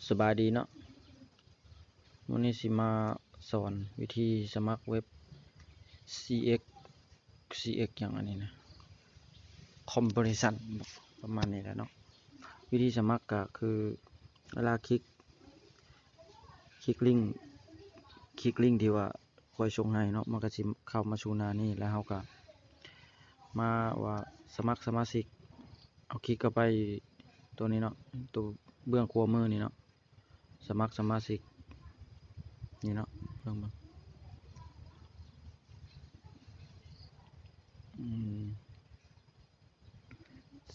ສະບາຍດີເນາະ, ມື້ນີ້ຊິມາສອນວິທີສະໝັກເວັບ ຊີເອັກ ຊີເອັກ ຫຍັງອັນນີ້ນະ ຄອມເພຣີຊັນ ປະມານນີ້ແຫຼະເນາະ. ວິທີສະໝັກກະຄື ເວລາຄລິກ ຄລິກລິ້ງ ຄລິກລິ້ງທີ່ວ່າ ຂ້ອຍສົ່ງໃຫ້ເນາະ, ມັນກະຊິເຂົ້າມາສູ່ໜ້ານີ້ ແລ້ວເຮົາກະມາວ່າສະໝັກສະມາຊິກ, ເອົາຄລິກເຂົ້າໄປໂຕນີ້ເນາະ, ໂຕເບື້ອງຂວາມືນີ້ເນາະ, ສະໝັກສະມາຊິກ ນີ້ເນາະ, ເບິ່ງເບິ່ງ ອືມ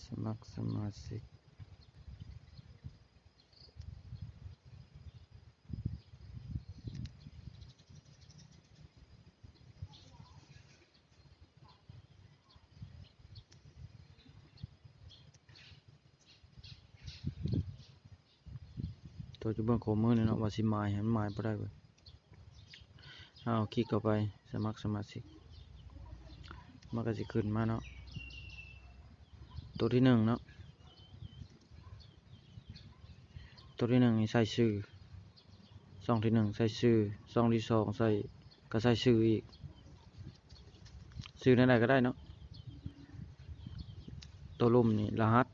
ສະໝັກສະມາຊິກ. ໂຕຈະເບິ່ງຂໍ້ມູນນີ້ເນາະ ວ່າຊິໝາຍໃຫ້ມັນໝາຍບໍ່ໄດ້ເວີຍ. ເຮົາຄລິກເຂົ້າໄປສະໝັກສະມາຊິກ ມັນກະຊິຂຶ້ນມາເນາະ. ໂຕທີໜຶ່ງເນາະ, ໂຕທີໜຶ່ງນີ້ໃສ່ຊື່, ຊ່ອງທີໜຶ່ງໃສ່ຊື່, ຊ່ອງທີສອງໃສ່ ກະໃສ່ຊື່ອີກ, ຊື່ແນວໃດກະໄດ້ເນາະ. ໂຕລຸ່ມນີ້ລະຫັດ,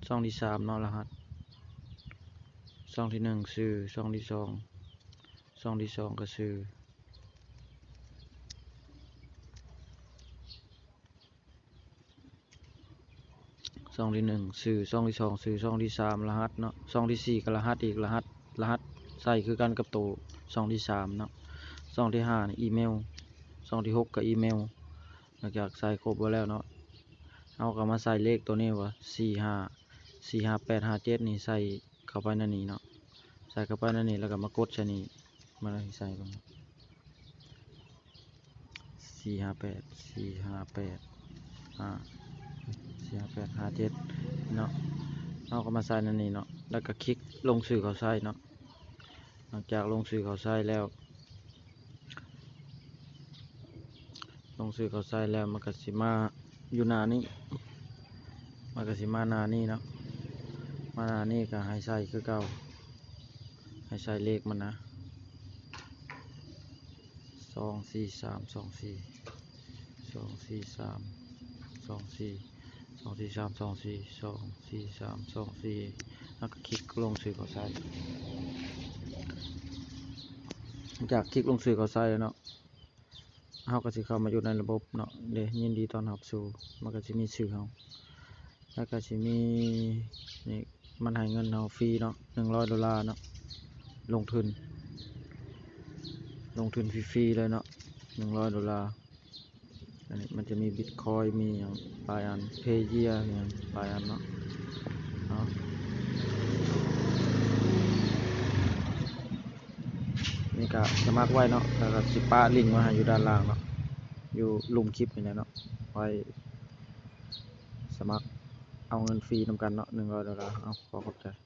ຊ່ອງທີສາມເນາະ ລະຫັດ, ຊ່ອງທີໜຶ່ງຊື່, ຊ່ອງທີສອງ ຊ່ອງທີສອງກະຊື່. ຊ່ອງທີໜຶ່ງຊື່, ຊ່ອງທີສອງຊື່, ຊ່ອງທີສາມລະຫັດເນາະ, ຊ່ອງທີສີ່ກະລະຫັດອີກ, ລະຫັດ ລະຫັດໃສ່ຄືກັນກັບໂຕຊ່ອງທີສາມເນາະ. ຊ່ອງທີຫ້ານີ້ອີເມວ, ຊ່ອງທີຫົກກະອີເມວ. ຫຼັງຈາກໃສ່ຄົບເບິດແລ້ວເນາະ, ເຮົາກະມາໃສ່ເລກໂຕນີ້ວ່າ ສີ່ຫ້າ ສີ່ຫ້າແປດຫ້າເຈັດນີ້ໃສ່ ເຂົ້າໄປໃນນີ້ເນາະ, ໃສ່ເຂົ້າໄປໃນນີ້ ແລ້ວກະມາກົດໃສ່ນີ້, ມາໃສ່ເບິ່ງ ສີ່ຫ້າແປດ ສີ່ຫ້າແປດ ຫ້າ ສີ່ຫ້າແປດ ຫ້າເຈັດເນາະ. ເຮົາກະມາໃສ່ໃນນີ້ເນາະ, ແລ້ວກະຄລິກລົງຊື່ເຂົ້າໃສ່ເນາະ. ຫຼັງຈາກລົງຊື່ເຂົ້າໃສ່ແລ້ວ ລົງຊື່ເຂົ້າໃສ່ແລ້ວ ມັນກະຊິມາຢູ່ໜ້ານີ້, ມັນກະຊິມາໜ້ານີ້ເນາະ. ມາໜ້ານີ້ກະໃຫ້ໃສ່ຄືເກົ່າ, ໃຫ້ໃສ່ເລກມັນນະ ສອງສີ່ສາມສອງສີ່ ສອງສີ່ສາມສອງສີ່ ສອງສີ່ສາມສອງສີ່ ສອງສີ່ສາມສອງສີ່ ແລ້ວກະຄລິກລົງຊື່ເຂົ້າໃສ່. ຈາກຄລິກລົງຊື່ເຂົ້າໃສ່ແລ້ວເນາະ ເຮົາກະຊິເຂົ້າມາຢູ່ໃນລະບົບເນາະ, ເດ ຍິນດີຕ້ອນຮັບສູ່, ມັນກະຊິມີຊື່ເຮົາ ແລ້ວກະຊິມີ ນີ້ ມັນໃຫ້ເງິນເຮົາຟຣີເນາະ ໜຶ່ງຮ້ອຍໂດລາເນາະ, ລົງທຶນ ລົງທຶນຟຣີໆເລີຍເນາະ ໜຶ່ງຮ້ອຍໂດລາ. ອັນນີ້ມັນຈະມີບິດຄອຍ ມີຫຍັງຫຼາຍອັນ ເພເຢຍ ຫຍັງຫຼາຍອັນເນາະ. ເອົາ ນີ້ກະສະໝັກໄວ້ເນາະ, ແລ້ວກະຊິປະລິ້ງໄວ້ໃຫ້ຢູ່ດ້ານລ່າງເນາະ ຢູ່ລຸ່ມຄລິບນີ້ແຫຼະເນາະ, ໄວ້ສະໝັກເອົາເງິນຟຣີນຳກັນເນາະ ໜຶ່ງຮ້ອຍໂດລາ. ເອົາ ຂໍຂອບໃຈ.